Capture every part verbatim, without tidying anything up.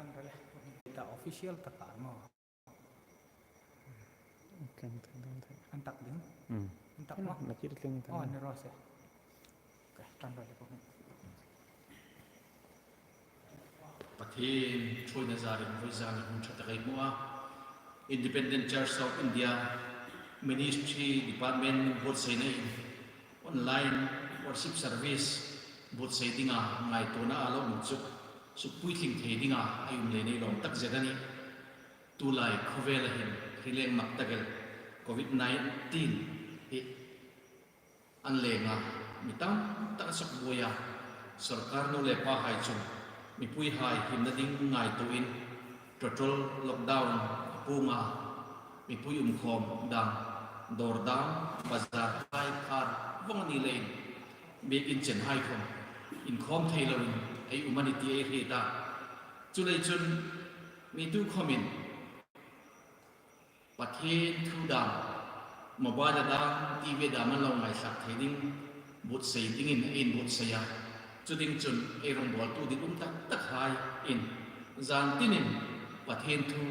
Kan ra le. Ta official taka maw. Kan thei, kan thei. An tak ding. Hmm. An tak maw. Na kir tling ta. Oh, ni ro se. Okay, kan ra le ko. Pathien ṭhuoina zarin vawisun hun ṭha tak ei hmu a. Independent Church of India Ministry Department buotsaiin online worship service buotsai dinga ngaituona a lo um chu sukpuitling thei dinga ei um leiin ei lawm tak zet a nih. Tulai khawvela hin hri leng mak tak el covid nineteen hi an lenga mi tam tak a sukbuoi a. Sorkar nu le pahai chun mipuihai himna ding ngaituoin total lockdown a puong a, mipui umkhawm dam, dawr dam, bazar hai phar vawng a ni leiin, biekin chenhai khawm inkhawm thei loin ei um a nih ti ei hriet a. Chuleiin chun mi tu khawmin Pathien thu dam, mobile dam, T V dam an lo ngaithlak thei ding buotsai dingin ei inbuotsai a. Chu ding chun ei rongbawltu ditum tak takhaiin zan tinin Pathien thu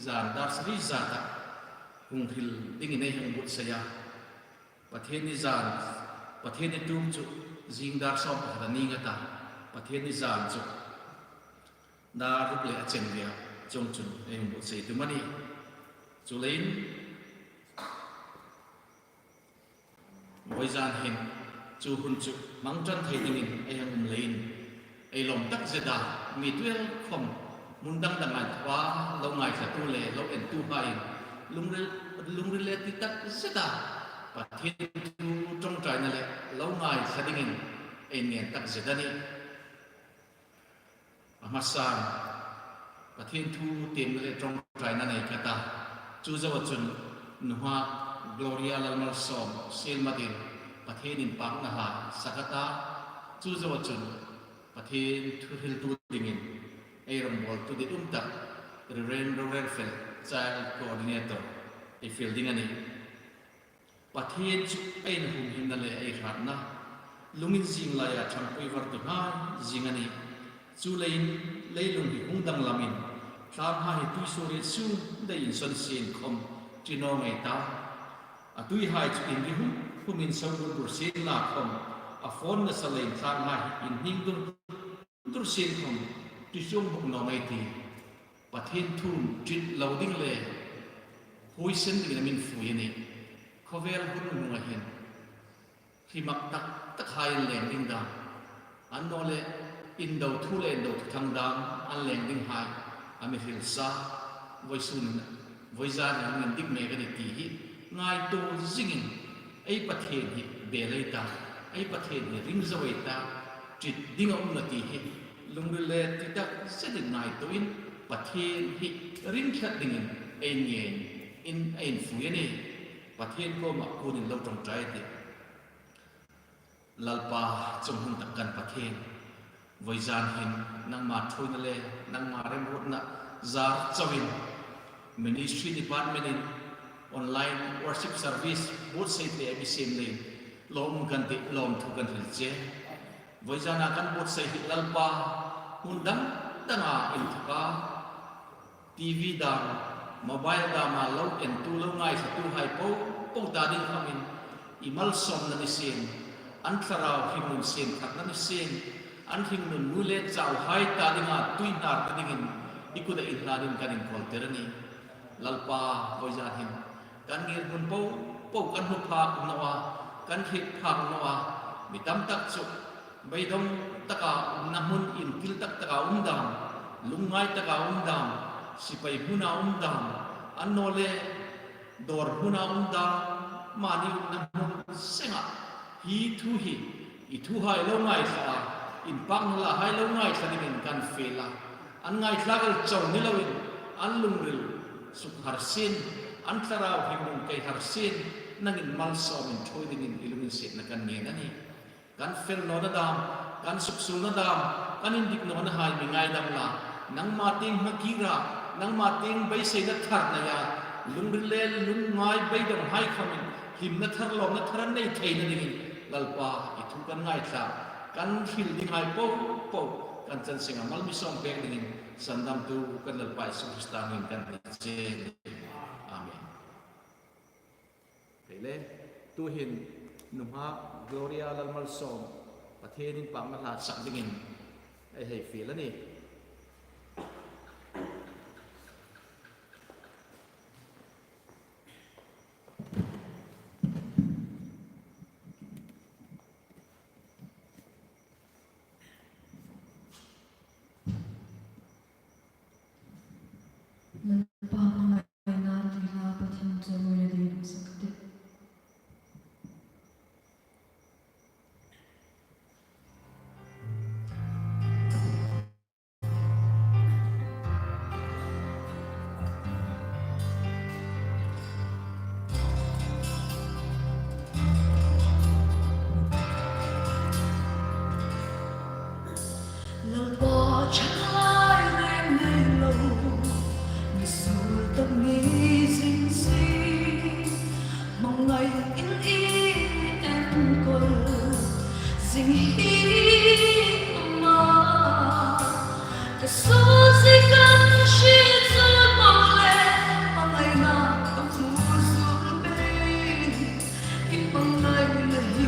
zan dar sari zata hung hril dingin ei hung buotsai a. Pathienni zan, Pathienni ṭum chu zing dar sawm pakhat a ni ngei a ta, Pathienni zan chu dar ruk le a chenve a, chuongchun ei hung buotsai tum a nih. Chuleiin, vawizan hin chu hun chu hmang ṭan thei dingin ei hang um leiin, ei lawm tak zet a, mi tuel khawm hmun dang danga lo ngaithlatu le lo entuhaiin lungril, lungril le ti tak zeta Pathien thu ṭawngṭaina le lo ngaithla dingin ei ngen tak zet a nih. A hmasan Pathien thu tiemna le ṭawngṭaina nei ka ta. Chu zoa chun nuhmei Gloria Lalmalsawm Sielmatin Pathien inpakna hla sak a ta. Chu zoa chun Pathien thu hriltu dingin ei rongbawltu ditum tak Reverend Rorelfel, Child Coordinator, ei fiel ding a nih. Pathien chu ei humhimna le ei hratna, lungin zing laia ṭhangpui vartu hnai zing a nih. Chuleiin leilung hi hung danglamin, tlanghai hi tuisuoriet sung dai insawn sien khawm ṭi naw ngei ta. A tuihai chu inri hum humin so dur dur sien la khawm, a fawn nasa leiin tlanghai hi inhning dur dur sien khawm ṭi chuong bawk naw ngei ti. Pathien thu ṭi lo ding le huoisen dingin a mi fui a nih. Khawvel hun hnunga hin hri mak tak takhai an leng ding dam, annawleh indo thu le indo thuthang dam an leng dinghai a mi hril sa. Vawisun, vawizan an indik mek a nih ti hi ngaituo zingin, ei Pathien hi bel ei ta, ei Pathien hi ring zo ei ta, ṭi ding a um naw ti hi lungril le ti tak zetin ngaituoin Pathien hi ring tlat dingin ei ngenin ei fui a nih. Pathien kuoma kunin lo ṭawngṭai ei tih. Lalpa, chungnung tak kan Pathien, vawizan hin nangma ṭhuoina le nangma remruotna zar chauin Ministry Department-in online worship service buotsai thei a mi siem leiin lawm kan tih, lawmthu kan hril che. Vawizana kan buotsai hi Lalpa, hmun dang danga inthawka T V dam, mobile dama lo entu lo ngaithlatuhai po po ta ding khawmin i malsawmna ni sien, an thlarau hringnun sien tharna ni sien, an hringnun nu le chauhai ta dinga tuihnar ta dingin i kuta inhlanin kan inkawltir a nih. Lalpa, vawizan hin kan ngirhmun po po kan hmu phak naw a, kan hriet phak naw a, mi tam tak chu beidawng taka umna hmun, intil tak taka um dam, lungngai taka um dam, sipai hmuna um dam, annawleh dawr hmuna um dam, mani umna hmun senga hi thu hi i thuhai lo ngaithla a, inpakna hlahai lo ngaithla dingin kan fiel a. An ngaithlak el chau ni loin, an lungril suk harsin, an thlarau hringnun kei harsin, nangin malsawmin ṭhuoi dingin i lunginsietna kan ngen a nih. Kan fel nawna dam, kan suksuolna dam, kan indik nawnahai mi ngaidam la, nangma tieng hmakira, nangma tieng beiseina thar neia, lungril le lungngai beidawnghai khawmin himna thar, lawmna thar an nei theina dingin, Lalpa, i thu kan ngaithla, kan hril dinghai po po kan chan senga mal mi sawm pek dingin, Sandamtu kan Lalpa Isu Krista hmingin kan ti che. Amen. Hei le, tuhin nuhmei Gloria Lalmalsawm, Pathien inpakna hla sak dingin ei hei fiel a nih. Lalpa hmangaina ti hla Pathien chawimawi dingin sak teh. Lalpa ṭhalai rem nei lo, mi suol tak ni zing si, hmangai in i enkawl zing hi ma. Ka suol zie kan hriet suol bawk le, hmangaina ka hmu suol pei, i hmangaina hi.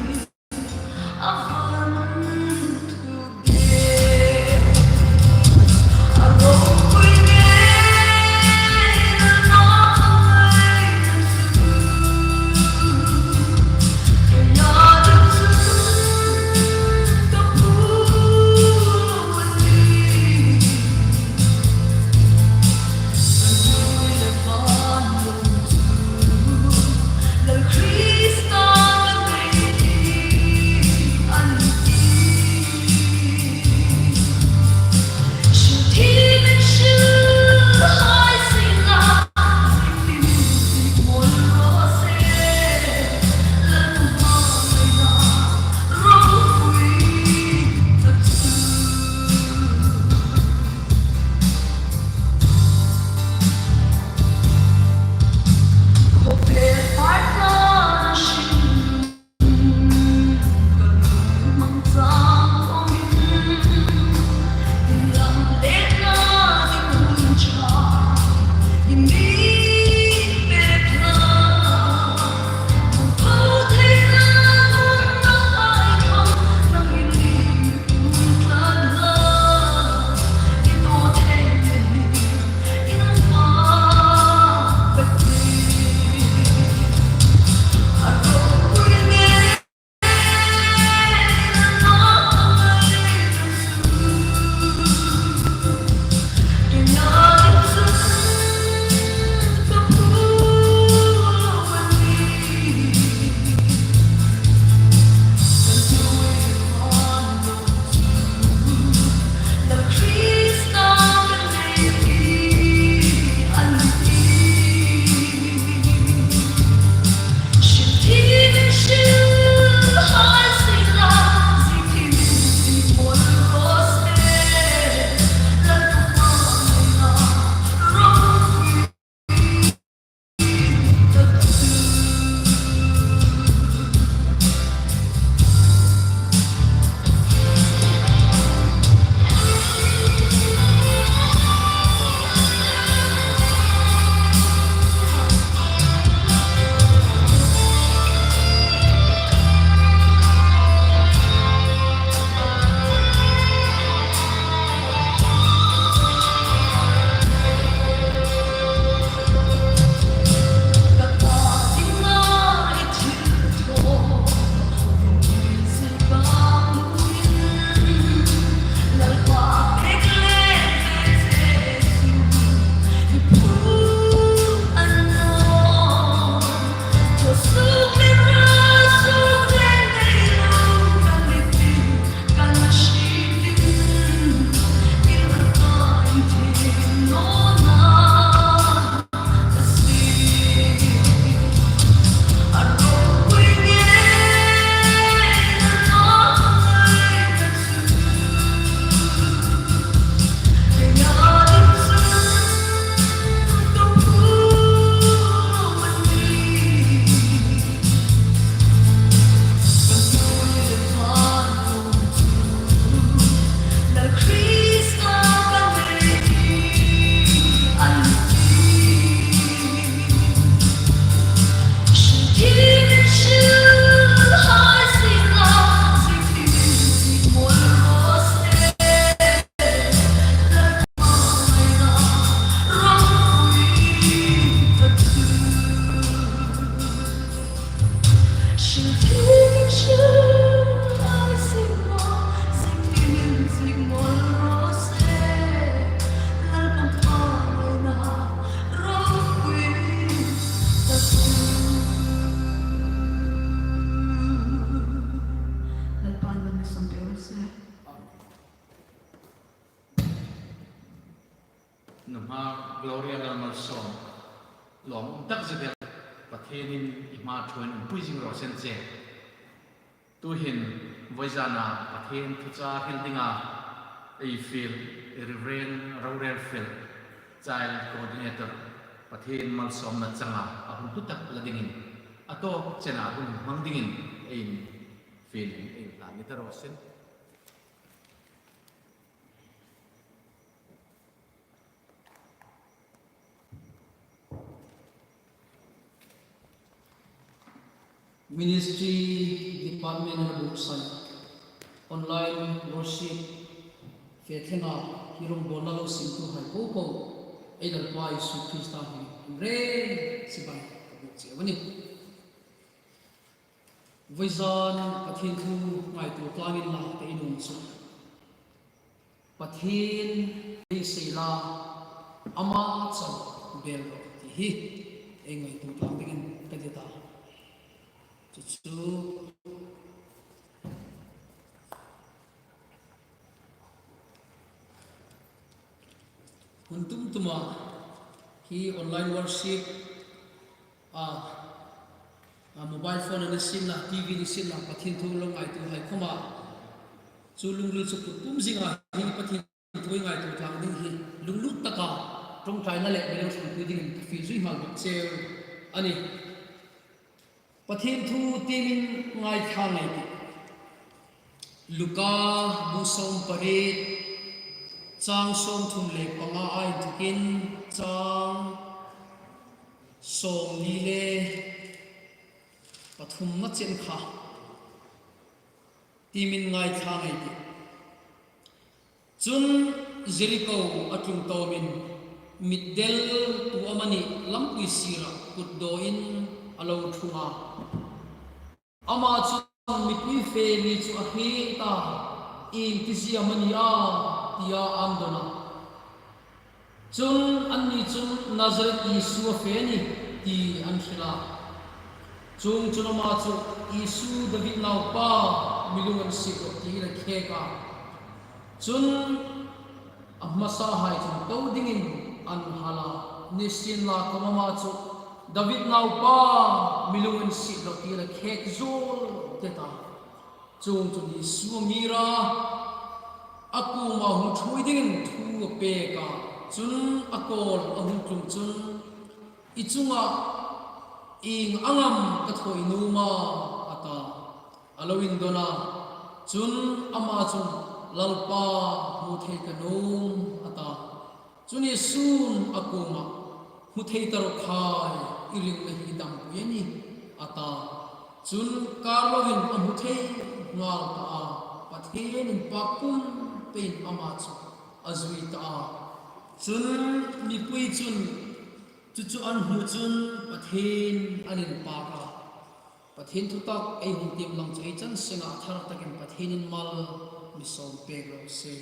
Nuhmei Gloria Lalmalsawm, lawmum tak zet el, Pathienin i hmaa ṭhuoiin umpui zing raw se. Tuhin vawizana Pathien thuchah hril dinga ei fiel Reverend Rorel Fel, Child Coordinator, Pathien malsawmna changa a hun tu tak la dingin, a tawp chena hun hmang dingin ei fiel in ei hlan ni ta raw se. Ministry Department-in a buotsai, online worship fe thlenga hi rongbawlna lo simtuhai popo ei Lalpa Isu Krista hmingin reng chibai ka buotsai a nih. Vawizan Pathien thu ngaituo tlangin la ka inhung chu Pathien beisei la, ama chau bel rawh ti hi ei ngaituo tlang dingin ka ti ta. Chu chu hun tum tuma hi online worship a, a mobile phone-a ni sienla, T V ni sienla, Pathien thu lo ngaituohai khawma chu lungril chu kut pum zinga hi Pathien thu ngaituo tlang ding hi lunglut taka ṭawngṭaina le mi lo ṭhangpui dingin ka fiel zui nghal bawk cheu a nih. Pathien thu tiemin ngaithla ei tih. Luka bu sawm pariet, chang sawmthum le panga a inthokin chang sawmli le pathumna chen kha tiemin ngaithla ei tih. Chun Jeriko a tlung tawmin mitdel tu amanih lampui sira kut dawin a lo tlung a. Ama chun mipui fe mi chu a hriet a, ieng ti zie am a ni a, tia an dawn a. Chun anni chun Nazareth Isu a fe a nih ti an hril a. Chuongchun ama chu, Isu David naupa, mi lunginsiet rawh, tiin a khek a. Chun a hmasahai chun to dingin an hal a, nisienlakhawm ama chu, David naupa, mi lunginsiet rawh, tiin a khek zuol det a. Chuongchun Isu a ngir a, a kuoma hung ṭhuoi dingin thu a pek a. Chun a kawl a hung tlung chun, I chunga ieng ang am ka thawi nuom a, a ta. A lo indawn a. Chun ama chun, Lalpa, hmu thei ka nuom, a ta. Chun Isun a kuoma, Hmu thei ta raw khai, i ringna hi dampui a nih, a ta. Chun kar loin a hmu thei nghal ta a, Pathien inpak kum peiin ama chu a zui ta a. Chun mipui chun chu chu an hmu chun Pathien an inpak a. Pathien thutak ei hung tiem lang chu ei chan senga thar takin Pathienin mal mi sawm pek raw se.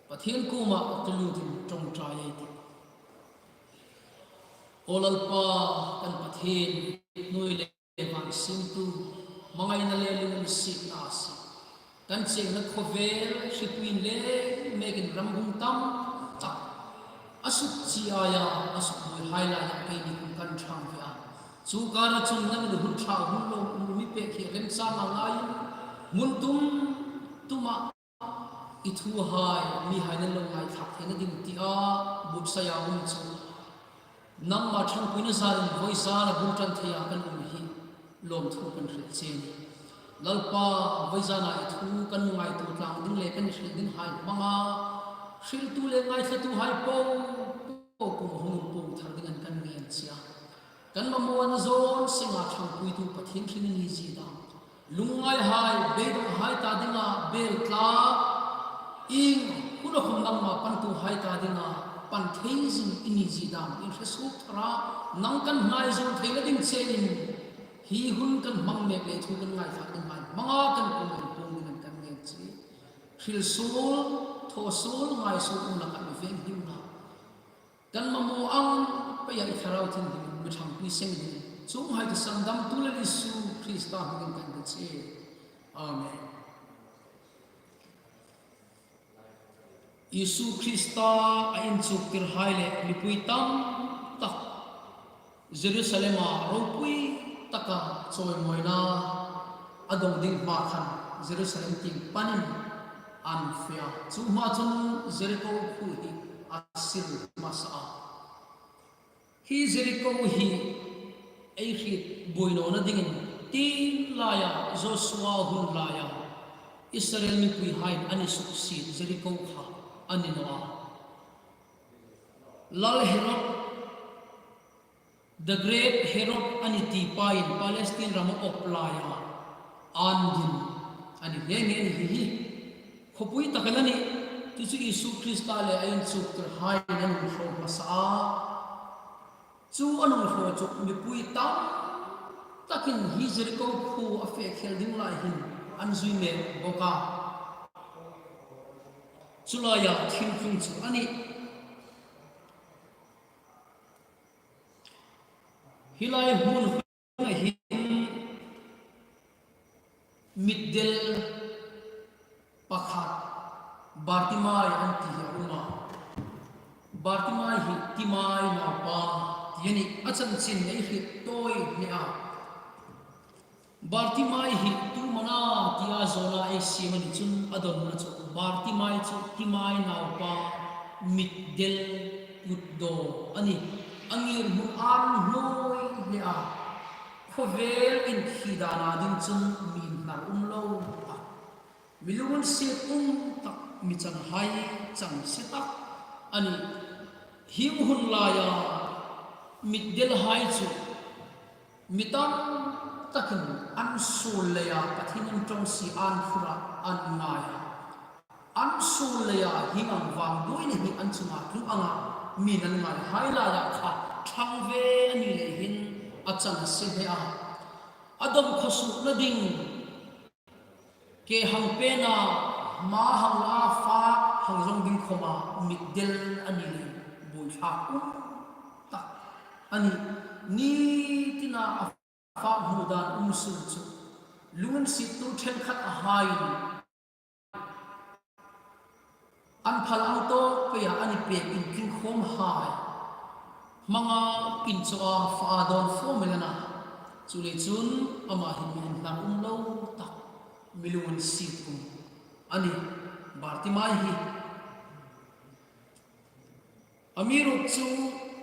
Pathien kuoma tu lutin ṭawngṭai ei tih. Aw Lalpa kan Pathien, hnuoi le van siemtu, hmangaina le lunginsietna a siem. Kan chengna khawvel hrietpuiin le mekin ram hung tam tak a suk chi aia, a suk buoihai laia keini khawm kan ṭhang ve a. Chu kara chun nangin hun ṭha hun lawm mi pek hi remchang a ngaiin hmun tum tuma i thuhai mihain an lo ngaithlak theina ding tia buotsai a um chu nangma ṭhangpuina zarin vawizana bul ṭan theia kan um hi lawmthu kan hril che a nih. Lalpa, vawizana i thu kan ngaituo tlang ding le kan hril dinghai hmanga hriltu le ngaithlatuhai popo kuoma hung inpuong thar dingin kan ngen che a. Kan mamaw an zawn senga ṭhangpuitu Pathien hringin i zie dam. Lungngaihai, beidawnghai ta dinga bel tlak, ieng huna khawm nangma pantuhai ta dinga pan thei zing i ni zie dam in hre suok thar a, nang kan hnai zing theina ding chein hi hun kan hmang mek le thu kan ngaithlak dinghai hmanga kan kuom kan puong dingin kan ngen che. Hril suol, thaw suol, ngai suol um laka mi veng himna kan mamaw ang peia i Thlarau Thienghlimin mi ṭhangpui seng dingin chuonghai chu sandamtu Lal Isu Krista hmingin kan ti che. Amen. Isu Krista a inchuktirhai le mipui tam tak Jerusalema ropui taka chawimawina a dong ding hma khan Jerusalem tieng panin an fe a. Chu hma chun Jeriko khuo hi a sil hmasa a. Hi Jeriko hi ei hriet buoi nawna dingin tin laia Josua hun laia Israel mipuihaiin an insuksiet Jeriko kha a ni naw a. Lal Herod, the Great Herod an ti pain Palestine rama op laia an din a ni nghe nghe hi hi. Khawpui tak a nih, chu chu Isu Krista le a inchuktirhaiin an hung hraw hmasa a. Chu an hung hraw chu mipui tam takin hi Jeriko khuo a fe khel ding lai hin an zui mek bawk a. Chu laia thil tlung chu a nih. Hi lai hmun hin mitdel pakhat Bartimai an ti hi a um a. Bartimai hi Timai naupa ti a nih. A chanchin ei hriet tawi hle a. Bartimai hi tu mana tia zawna ei siem a ni chun a dawnna chu Bartimai chu Timai naupa mitdel kutdaw a nih. A ngirhmun an hnuoi hle a. Khawvel inthi dana ding chun mi hnar um lo a. Mi lunginsiet um tak, mi chanhai chang se tak a nih. Hi hun laia mitdelhai chu mi tam takin an suol leia Pathien an ṭawngsie an phur a, an ngai a. An suol leia hieng ang vangduoina hi an chunga tlung anga mi'n an ngaihai laia kha ṭhang ve a ni lei hin a chang se hle a. A dawm khawsukna ding ke hang pena hma hang la fak hang zawng ding khawma mitdel a ni lei buoithlak um tak a nih. Ni tina a fak hmu dan um suol chu lunginsiettu ṭhenkhat a haiin an phal ang tawk peia an pek intlingkhawmhai hmanga inchawk a fa a dawn fawm el a na. Chuleiin chun ama hi mi hnar um lo tak, mi lunginsiet um a nih Bartimai hi. Amiruokchu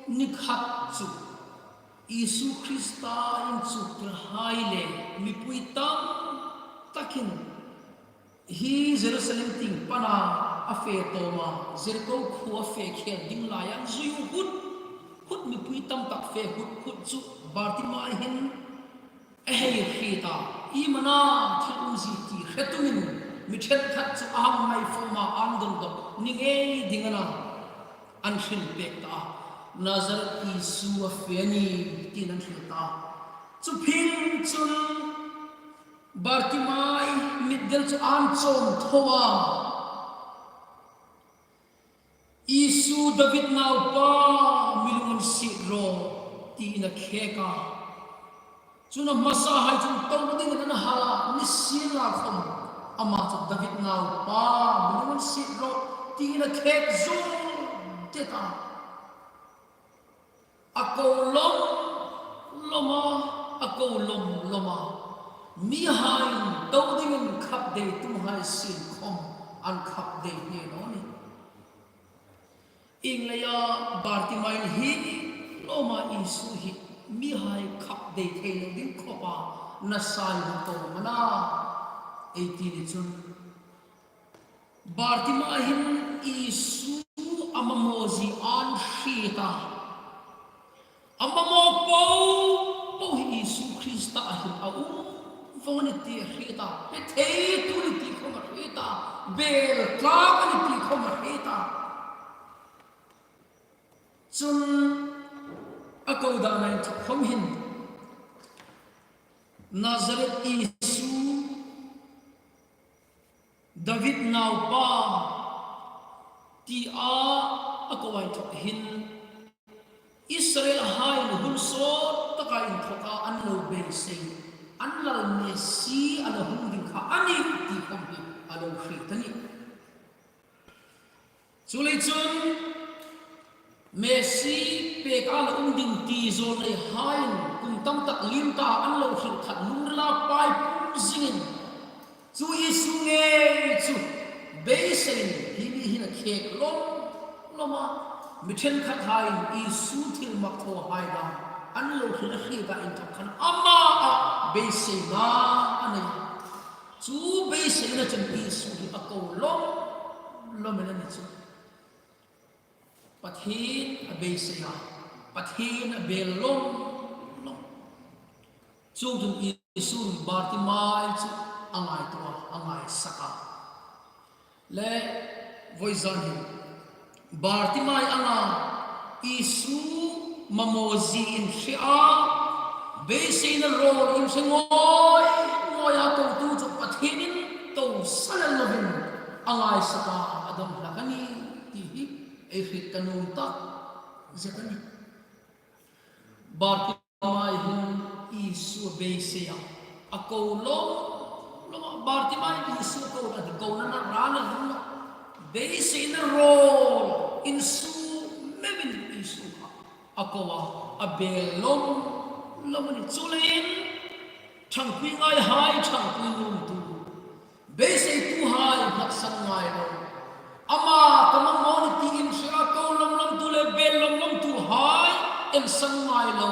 ni khat chu Isu Krista inchuktirhai le mipui tam takin hi Jerusalem tieng pana a fe tawma Jeriko khuo a fe khel ding lai an zui hut hut, mipui tam tak fe hut hut chu Bartimai hin a hei hriet a. I mana thil umzie ti hre tumin mi ṭhenkhat chu a hang ngai fawm a, an dawn dawk ni ngei ding a na. An hril pek ta a, Nazareth Isu a fe a nih tiin an hril ta a. Chu phing chun Bartimai mitdel chu an chawm tho a. Isu David naupa, mi lunginsiet rawh, tiin a khek a. Chun a hmasahai chun to dingin an hal a, nisienlakhawm ama chu David naupa, mi lunginsiet rawh, tiin a khek zung det a. A ko lawm lawm a, a ko lawm lawm a. Mihaiin to dingin khap dei tumhai sien khawm an khap dei hle naw ni. Ieng leia Bartimai hi lawma Isu hi mihai khap dei thei lo ding khawpa nasa a ni tawk am a na, ei ti ni chun. Bartimai hin Isu a mamaw zie an hriet a. A mamaw po po hi Isu Krista a hin a um vong a ni ti a hriet a. Hre theitu a ni ti khawm a hriet a. Bel tlak a ni ti khawm a hriet a. Chun a ko dan a inthok khom hin, Nazareth Isu, David naupa, tia a ko a inthok hin, Israelhai'n hun sawt taka inthoka an lo beisei, an lal Messi a la hung ding kha a nih ti khom hi a lo hriet a nih. Chuleiin chun Messi pêka la um ding ti zawlneihai'n kum tam tak liem ta an lo hril khat lungrila pai pum zingin, chu Isu ngei chu beiseiin hi mi hin a khek lawm lawm a, mi ṭhenkhathai'n Isu thilmak thawhai dam an lo hril a hriet a inthok khan ama a beiseina a nei. Chu beiseina chun Isu hi a ko lawm lawm a ni chu. Pathien a beisei a, Pathien a bel lawm lawm. Chuongchun Isu Bartimai chu a ngaituo a, a ngaisak a. Le vawizan hin Bartimai anga Isu mamaw zie inhre a, beiseina rawl inhre ngawi ngawi a kotu chu Pathienin to sa lel lovin a ngaisak a, a dam hlak a nih ti hi ei hriet ka nuom tak zet a nih. Bartimai hin Isu a beisei a, a ko lawm lawm a. Bartimai Isu a ko a, a kona a rang a hung a, beiseina rawl insuk memin Isu kha a ko a, a bel lawm lawm a nih. Chuleiin ṭhangpui ngaihai ṭhangpui nuomtu, beiseituhai hnatsan ngai lo, ama ka mamaw a nih ti inhre a ko lawm lawmtu le bel lawm lawmtuhai ensan ngai lo,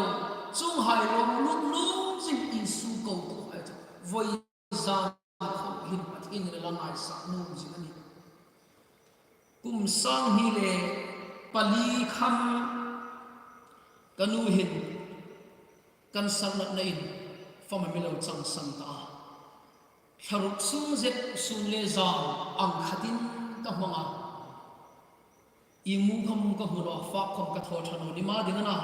chuonghai lawm lut nuom zing Isu kotuhai chu vawizan khom hin Pathienin a la ngaisak nuom zing a nih. Kum sang hni le pali khan ka nu hin cancer natnain fam a mi lo changsan ta a. Thla ruk sung zet sun le zan ang khatin ka hmang a. Ieng mu khom ka hmu naw a, fak khom ka thaw ṭha naw ni ma ding a na.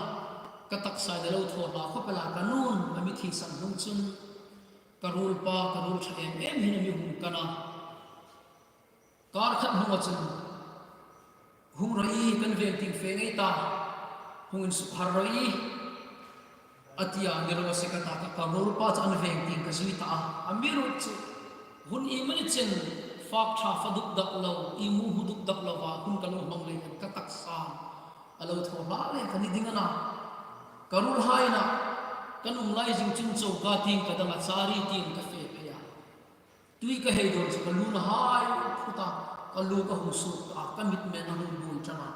Ka taksa a lo thaw hla khawp el a, ka nu'n a mi thisan hnung chun ka ruolpa, ka ruol ṭha em em hin a mi hung kan a. Kar khat hnunga chun, "Hung rawh i, kan veng tieng fe ngei ta, hung insukhar rawh i," a ti a, ni raw se ka ta, ka, ka ruolpa chu an veng tieng ka zui ta a. Amiruokchu hun iemani chen fak ṭha fa dukdak lo, ieng mu hmu dukdak lova hun ka lo hmang lei khan ka taksa a lo thaw hla le ka ni ding a na. Ka ruolhai inah kan um lai zing chun choka tieng ka dam a, chari tieng ka fe phei a. Tui ka hei dawn chu ka lu na hai phut a, ka lu ka hung suok ta, ka mitmel a hung buoi ṭan a.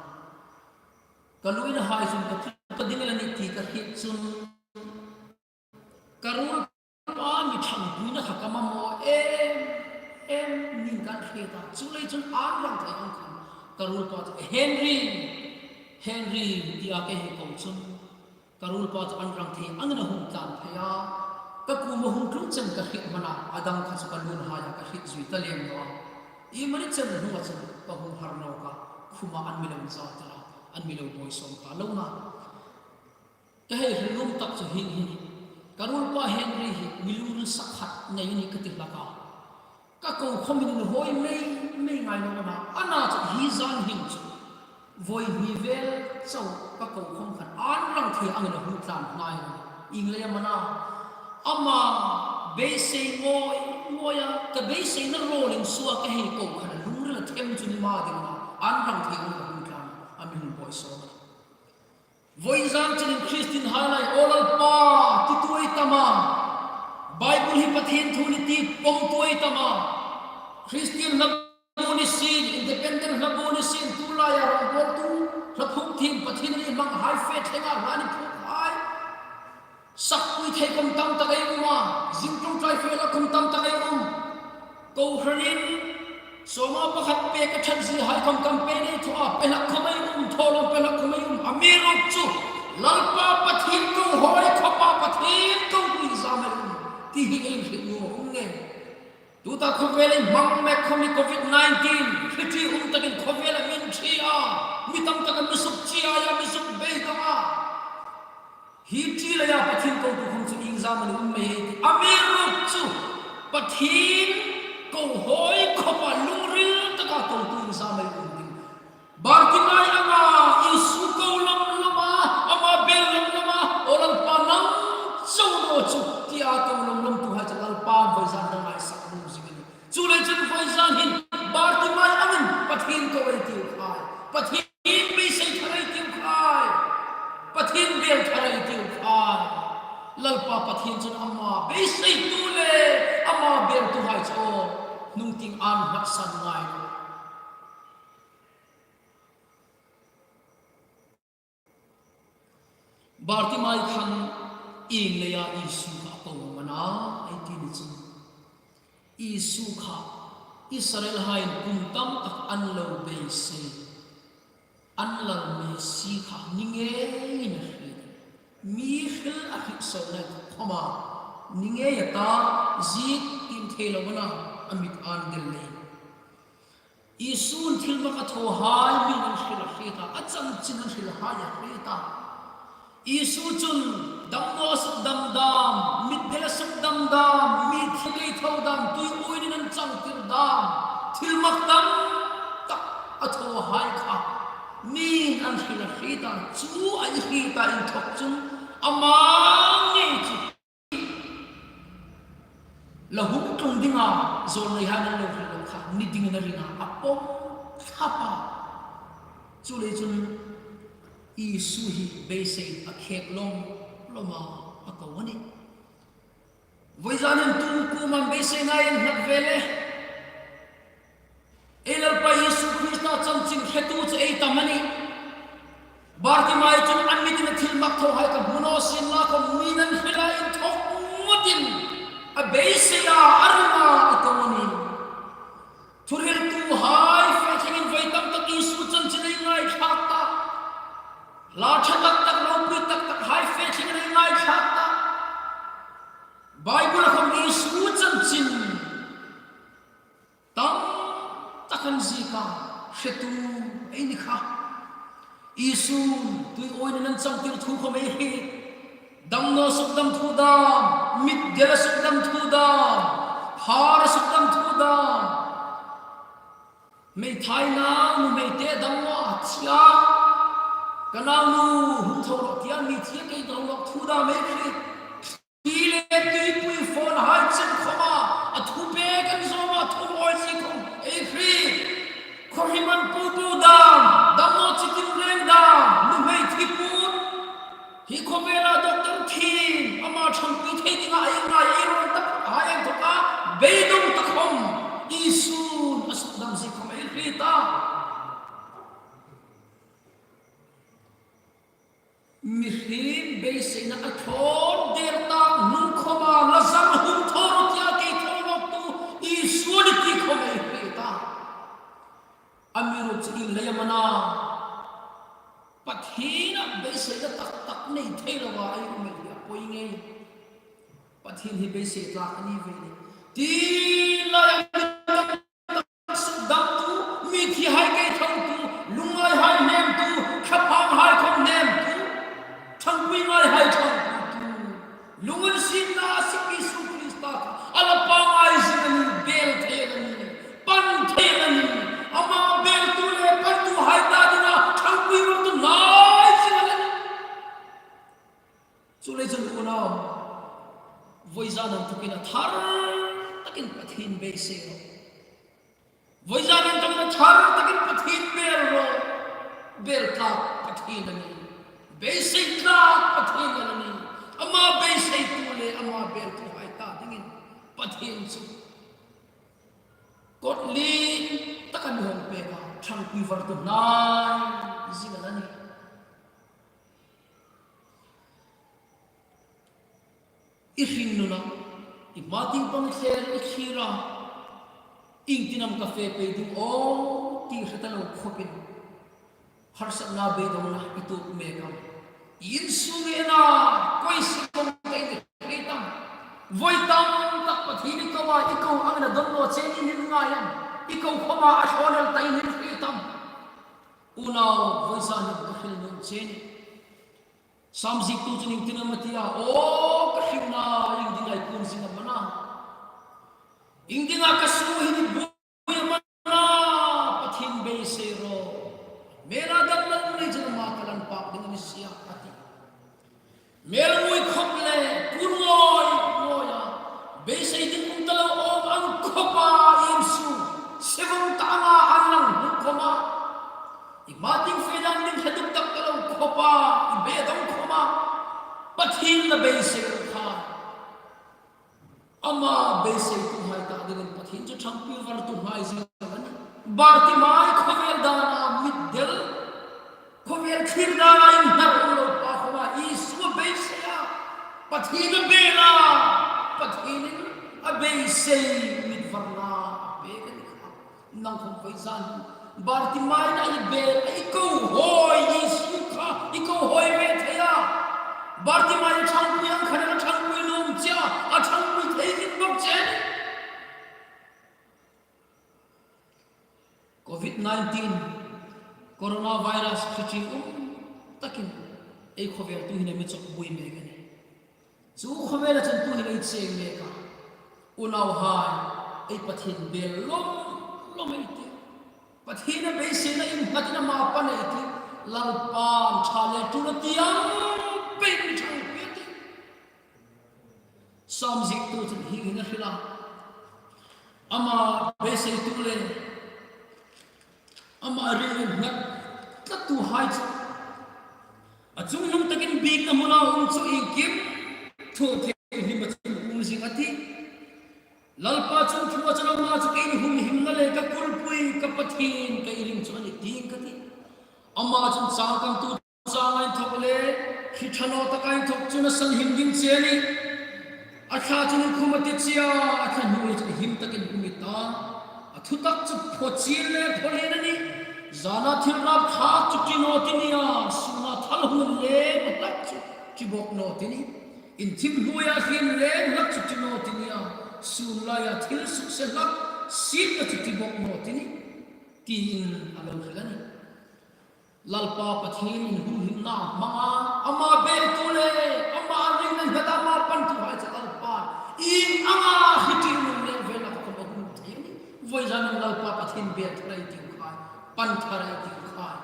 Ka lu inahai chun ka thil ka ding el a nih ti ka hriet chun, ka ruolpa mi ṭhangpuina kha ka mamaw em em niin kan hriet a. Chuleiin chun an rang thei ang khan ka ruolpa chu, "Henry, Henry," tia ka hei ko chun, ka ruolpa chu an rang thei angin a hung tlan phei a, ka kuoma hung tlung chen ka hriet hman a, a dang kha chu ka lu nahaia ka hriet zui ta lem naw a. Iemani chen hnunga chun ka hung har nawk a, khuma an mi lo inzal ta a, an mi lo buoi sawm ta lo na. Ka hei hril nuom tak chu hieng hi a nih. Ka ruolpa Henry hi mi lungril sak khat nei a nih ka ti hlak a. Ka ko khom hin inhawi mei mei ngai naw a na, a na chu hi zan hin chu vawi hni vel chau ka ko khom khan an rang thei angin a hung tlan hnai a nih. Ieng leiin am a na, ama beisei ngawi ngawi a, ka beiseina rawl insuo ka hei ko khan a lungril a them chu ni ma ding a na, an rang thei angin a hung tlan a, a mi hung buoi sawm a nih. Vawizan chun Christian hai lai, "Aw Lalpa," ti tuoi tam a, Bible hi Pathien thu ni ti pawm tuoi tam a, Christian hlabu ni sien, independent hlabu ni sien, tu laia rongbawltu hlaphuk thiem Pathien ni hmang hai fe thenga hla ni phuk hai. Sakpui thei khom tam tak ei um a, zing ṭawngṭai fe la khom tam tak ei um. Kohranin sawma pakhat pek a ṭhat zie hai khom campaign ei thaw a, pe hlak khom ei um, thawlawm pe hlak khom ei um. Amiruokchu Lalpa Pathien kohrawi khawpa Pathien kohrawi zam ei um ti hi ei hriet nuom a um ngei. Tuta khawvela hmang mek khawm hi Covid nineteen, hriet um takin khawvela min ṭhi a, mi tam taka mi suk chiai a, mi suk beidong a. Hi ṭi leia Pathien kotu khawm chu iengzam am um mei ei ti. Amiruokchu Pathien kohai khawpa lungril taka kotu iengzam am um ding. Bartimai anga Isu ko lawm lawm a, ama bel lawm lawm a, "Aw Lalpa, nang chau naw chu," tia ko lawm lawmtuhai chu Lalpan voizan a ngaisak nuom zing a nih. Chuleiin chun voizan hin Bartimai angin Pathien ko ei tiu khai, Pathien beisei thar ei tiu khai, Pathien bel thar ei tiu khai. Lalpa Pathien chun ama beiseitu le ama beltuhai chu hnung tieng an nghatsan ngai. Bartimai khan ieng leia Isu kha a ko am a na, ei ti ni chun, Isu kha Israelhaiin kum tam tak an lo beisei, an Lal Messi kha ni ngeiin a hriet. Mi hril a hriet sawt lai khawma ni ngei a ta, ziek tiem thei lo a na, a mit an del lei. Isun thilmak a thawhai mi an hril a hriet a, a chanchin an hrilhai a hriet a. Isu chun damnaw sukdam dam, mitdel sukdam dam, mi thi kei tho dam, tui uoinin an changtir dam, thilmak tam tak a thawhai kha mi an hril a hriet a, chu a hriet a inthok chun ama ngei chu la hung tlung dinga zawlneihai an lo hril lo kha ni dingin a ring a, a pawm thlap a. Chuleiin chun Isu hi beisei a khek lawm lawm a, a ko a nih. Voizanin tu kuoma beisei ngai an hnak ve le. Ei Lalpa Isu Krista chanchin hretu chu ei tam a nih. Bartimai chun a mitin a thilmak thawhai ka hmu naw sien la khawm, mi'n an hril a inthok ngawtin a beisei a, a ring a, a ko a nih. Thuhriltuhai fe thlengin voi tam tak Isu chanchin ei ngaithlak ta. Hla ṭha tak tak, ropui tak takhai fe thlengin ei ngaithlak ta. Bible-a khawm Isu chanchin tam tak an ziek a, hretu ei ni kha. Isun tui uoinin an changtir thu khawm ei hriet. Damnaw sukdam thu dam, mitdel sukdam thu dam, phar sukdam thu dam. Hmeithai nau nuhmeite damnaw a thi a, ka naunu hung tho rawh tia mi thi a, kei tho rawh thu dam ei hriet. Tui le tuipui fawnhai chen khawma a thupek an zawm a, thumawi si khawm ei hriet. Khawhri man popo dam, damnaw chitim reng dam, nuhmei thi put. Hi khawvela doctor thiem, ama ṭhangpui thei dinga ei ngai, ei rawn tak hai inthawka beidong ta khawm Isun a sukdam zie khawm ei hriet a. Mihriem beiseina a thlawt der tak hnung khawma Lazar hung tho rawh tia kei tho nawktu Isu a nih ti khawm ei hriet a. Amiruokchu ieng leiin am a na, Pathiena beiseina tak tak nei thei loa ei um ei hi a poi ngei. Pathien hi beisei tlak a ni ve ni. Ti lai a mi sukdamtu, mi thihai kei thotu, lungngaihai hnemtu, thlaphanghai khawm hnemtu, ṭhangpui ngaihai ṭhangpuitu. Lunginsietna a sik Isu Krista kha a la pangngai zing a nih, bel thei a nih, pan thei a nih. Ama beltu le pantuhai ta dinga ṭhangpui vartu ngai zing a nih. Chuleiin chun unau, voizan ang tukin a thar takin Pathien beisei rawh. Voizan ang tukin a thar takin Pathien bel rawh. Bel tlak Pathien a nih. Beisei tlak Pathien a nih. Ama beiseitu le ama beltuhai ta dingin Pathien chu kawtlien taka mi hawng pek a, ṭhangpui vartu ngai zing a nih. I hringnuna, i hma tieng pang i thler i thlir a, iengtin am ka fe pei ding aw ti hre ta lo khawpin, harsatna beidongna i tuok mek am? I insung ena koi si kawng kei ni hre tam? Voi tam tak Pathien i ko i ko angin a dawn naw che ni in ngai am? I ko khawma a hlaw lel ta in hriet am? Unau, voisun hin ka hril nuom che a nih. Sam ziektu chun iengtin am a ti a? Aw ka hringna, iengdinga i kun zing am a na? Iengdinga ka su hi i buoi am a na? Pathien beisei rawh. Hmêla dam lo ni chun ama ka lan pâk ding a ni si a, a ti. Hmêl ngui khawp le kun ngoi ngoi a, beisei ding um ta lo awm ang khawpa, i insung se vawng ta anga an lang hmu khawma, i hma tieng fe dan ding hre duk tak ta lo khawpa, i beidong khawma, Pathien la beisei rawh khai. Ama beiseituhai ta dingin Pathien chu ṭhangpui vartuhai zing a nih. Bartimai khawvel dana mitdel, khawvel thlir dana inhnar um lo pa khawma Isu a beisei a, Pathien a bel a, Pathienin a beisei mitvarna a pêk a ni kha. Nang khawm voizan hin Bartimai-in a i bel, a i ko hawi Isu kha i ko hawi ve thei a. Bartimai a ṭhangpui ang khan a ṭhangpui nuom che a, a ṭhangpui thei zing bawk che. Covid nineteen, coronavirus hriet um takin ei khawvel tuhin a mi chawk buoi mek a nih. Chu khawvela chun tuhin ei cheng mek a. Unauhai, ei Pathien bel lawm lawm ei tih. Pathien a beiseina innghatin ama pan ei tih. Lalpan ṭha le ṭul a ti ang peiin ṭhangpui a tih. Sam ziektu chun hi hin a hril a. Ama beiseitu le ama ringin nghat tlatuhai chu a chungnung takin biekna hmuna um chu iengkim thaw thei hlima chun um zing a tih. Lalpa chungthua chun ama chu ka inhumhimna le ka kulpui, ka Pathien ka i ring chu a nih ding ka tih. Ama chun changkantu changa inthok le hri ṭha naw taka inthok chun a sanhim ding che a nih. A thla chun inkhum a ti che a, a thla hnuoia chun him takin um i ta. A thutak chu phaw chil le phaw lien a nih. Zana thil rapthlak chu ṭi naw ti nia, suna thal hun le hlak chu ṭi bawk naw ti nih. Inthim hnuoia hriem le hlak chu ṭi naw ti nia, sun laia thil sukse hlak sietna chu ṭi bawk naw ti nih, tiin a lo hril a nih. Lalpa Pathien inhumhimna hmanga ama beltu le ama ringna nghat ama pantuhai chu Lalpa ieng anga hriet ṭhin nun le vela khawm a hung thei a nih. Voizanin Lalpa Pathien bel thar ei tiu khai, pan thar ei tiu khai.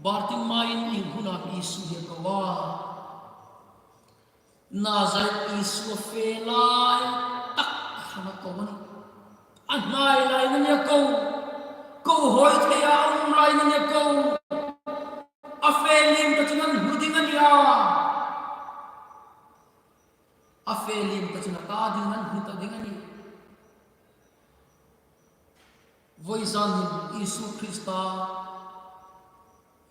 Bartimai-in ieng huna Isu hi a ko a? Nazareth Isu a fe lai tak khan a ko a nih. A hnai lai a nih a ko. Ko hawi thei a um lai a nih a ko. A fe liem ta chun an hmu ding a nih a. A fe liem ta chun a ta ding, an hmu ta ding a nih. Voizan hin Isu Krista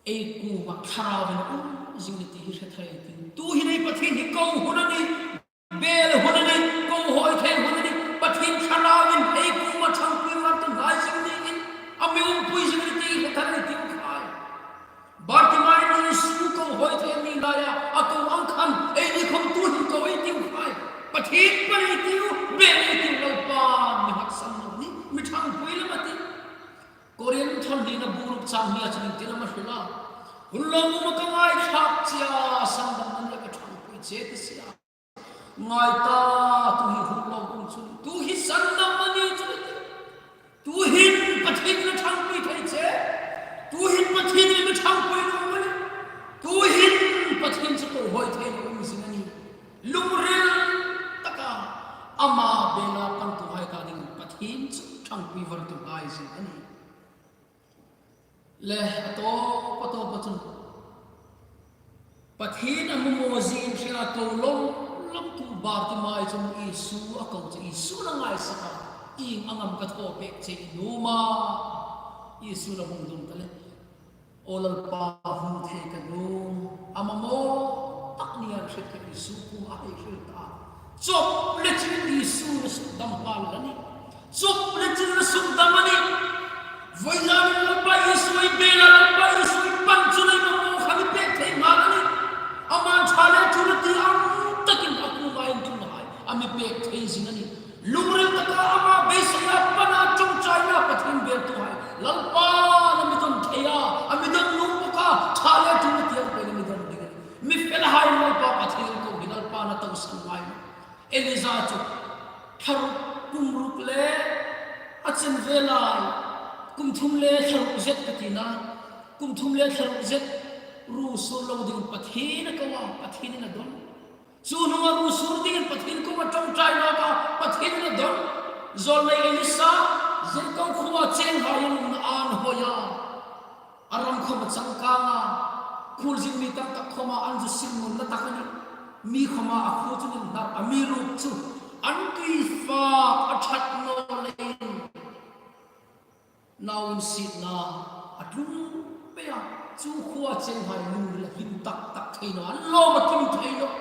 ei kuoma thlarauin a um zing a nih ti hi hre thei ei tih. Tuhin ei Pathien hi ko hun a nih, bel hun a nih, ko hawi thei hun a nih, Pathien thlarauin ei kuoma ṭhangpui vartuhai zing niin a mi umpui zing a nih ti hi hre thei ei tih khai. Bartimai-in Isu ko hawi thei a ni laia a ko ang khan eini khawm tuhin ko ei tiu khai. Pathien pan ei tiu, bel ei tiu, Lalpan mi haksat naw nih, mi ṭhangpui lem a tih. Korinth thawn hnina bung ruk chang hnia chun iengtin am a hril a? Hun lawmum ka ngaithlak che a, sandamna nia ka ṭhangpui che ti si a. Ngai ta, tu hi hun lawmum chu, tu hi sandamna ni chu. Tuhin Pathien la ṭhangpui thei che. Tuhin Pathien la mi ṭhangpui nuom a nih. Tuhin Pathien chu ko hawi thei lo um zing a nih. Lungril taka ama bela pantuhai ta dingin Pathien chu ṭhangpui vartuhai zing a nih. Le a tawp a tawp a chun Pathien a mamaw zing hria ko lawm lawmtu Bartimai chun Isu a ko che, Isu la ngaisak a, ieng ang am ka thaw pek che i nuom a? Isu la hung dong ta le, aw Lalpa, hung thei ka nuom. A mamaw tak nia hriet kha Isu kuoma a hei hril ta. Chawp le chin Isu la sukdam hma a nih. Chawp le chin la sukdam a nih. Voizanin Lalpa Isu ei bel a, Lalpa Isu ei pan chun ei mamaw kha mi pek thei hma a nih. Ama ṭha le ṭul a ti ang takin a kuoma inthunahai a mi pek thei zing a nih. Lungril taka ama beiseina pana ṭawngṭaina Pathien beltuhai, Lalpan a mi don thei a, a mi don nuom bawk a, ṭha le ṭum tiang peiin a mi don ding a nih. Mi felhai Lalpa Pathien ko hi Lalpan a tawngsan ngai nawh. Elija chu thla ruk, kum ruk le a chenve lai, kum thum le thla ruk zet ka ti a, kum thum le thla ruk zet ruo sur lo dingin Pathien a ko a, Pathienin a don. Chu hnunga ruo sur dingin Pathien kuoma ṭawngṭai nawk a, Pathienin a don. Zawlnei Elisa, Jeriko khuoa cheng hai an umna an hoi a. A ram khawm a changkang a. Khuolzin mi tam tak khawma an zu sim ngun la tak a nih. Mi khawma a khuo chu an inhnar, amiruokchu an tuifak a ṭhat naw leiin, nauinsietna a tlung pei a. Chu khuoa cheng hai lungril a hlim tak tak thei nawh, an lawm a tling thei nawh.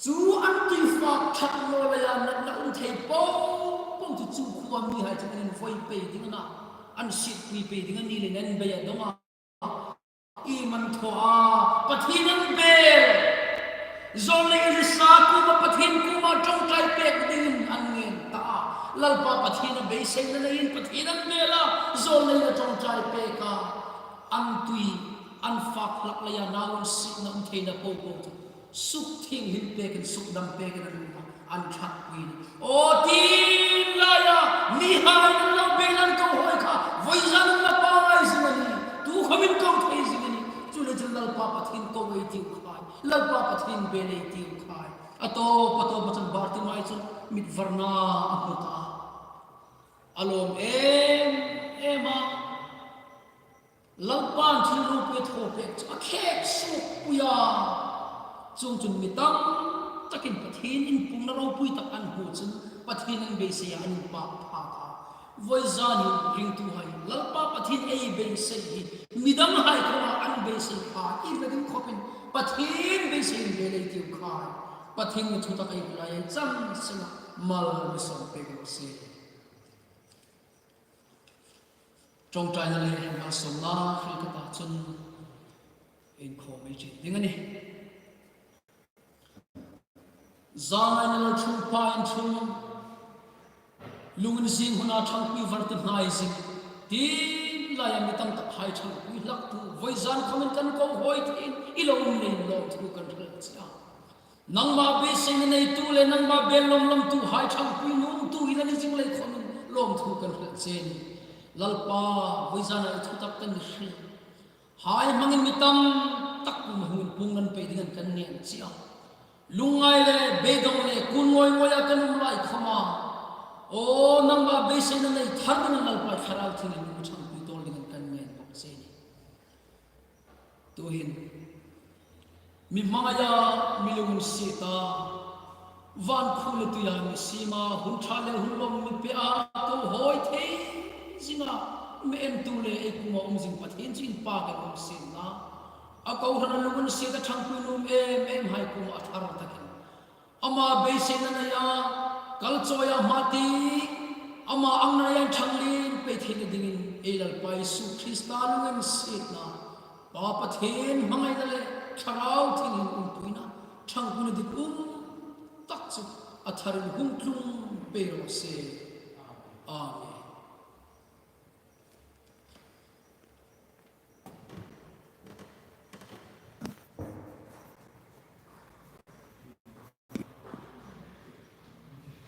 Chu an tuifak ṭhat naw leia natna um thei po po chu, chu khuoa mihai chu an invoi pei ding a na, an sietpui pei ding a ni leiin an bei a dawng a. Iem an thaw a, Pathien an bel. Zawlnei Elisa kuoma Pathien kuoma ṭawngṭai pek dingin an ngen ta a. Lalpa Pathien a beiseina leiin Pathien an bel a, zawlnei a ṭawngṭai pek a. An tui, an fak hlak leia nauinsietna um theina po po chu suk thienghlim pekin, suk dam pekin an um a, an ṭhatpui a nih. Aw, ti laia mihai an lo bel, an ko hoi kha, vawizan an la pangai zing a nih, tukhawmin ko thei zing a nih. Chuleiin chun Lalpa Pathien ko ei tiu khai, Lalpa Pathien bel ei tiu khai. A tawp, a tawp a chun Bartimai chun mitvarna a hmu ta a. A lawm em em a. Lalpan thil ropui a thaw pek chu a khek suokpui a. Chuongchun mi tam takin Pathien inpungna ropui tak an hmu chun Pathien an beisei a, an inpak phak a. Vawizan hin ringtuhai, Lalpa Pathien ei beisei hi midanghai khawma an beisei kha, i la ding khawpin Pathien beisei in bel ei tiu khai. Pathien mi thutak ei hmu lai ei chang sina mal mi sawm pek raw se. Ṭawngṭaina le malsawmna hril ka ta chun inkhawm ei chin ding a nih. Zangaina Lalṭhungpha inṭhung, lunginzing huna ṭhangpui var tu hnai zing, ti laia mi tam takhai ṭhangpui hlaktu, vawizan khawmin kan ko hoi thei, i lo um leiin lawmthu kan hril che a. Nangma beiseina neitu le nangma bel lawmlawmtuhai ṭhangpui nuomtu i la ni zing lei khawmin lawmthu kan hril che a nih. Lalpa, vawizana i thutak kan hril hai hmangin mi tam tak kuoma hung inpung nan pei dingin kan ngen che a. Lungngai le beidawng le kun ngawi ngawia kan um lai khawma, aw, nangma beiseina nei thar dingin Lalpa, Thlarau Thienghlim ṭhangpui tawl dingin kan ngen bawk che a nih. Tuhin mi hmangaia mi lunginsieta, van khuo le tuia mi siema, hun ṭha le hun lawm mi pea, ko hoi thei zinga mi entu le ei kuoma um zing Pathien chu inpakin um sien la. A kohrana lunginsieta ṭhangpui nuom em em hai kuoma a thar takin ama beiseina neia, kalchawia hma ti, ama angna neia ṭhanglien pei theina dingin ei Lalpa Isu Krista lunginsietna, Pa Pathien hmangaina le Thlarau Thienghlim umpuina, ṭhangpuina dik um tak chu a tharin hung tlung pei raw se.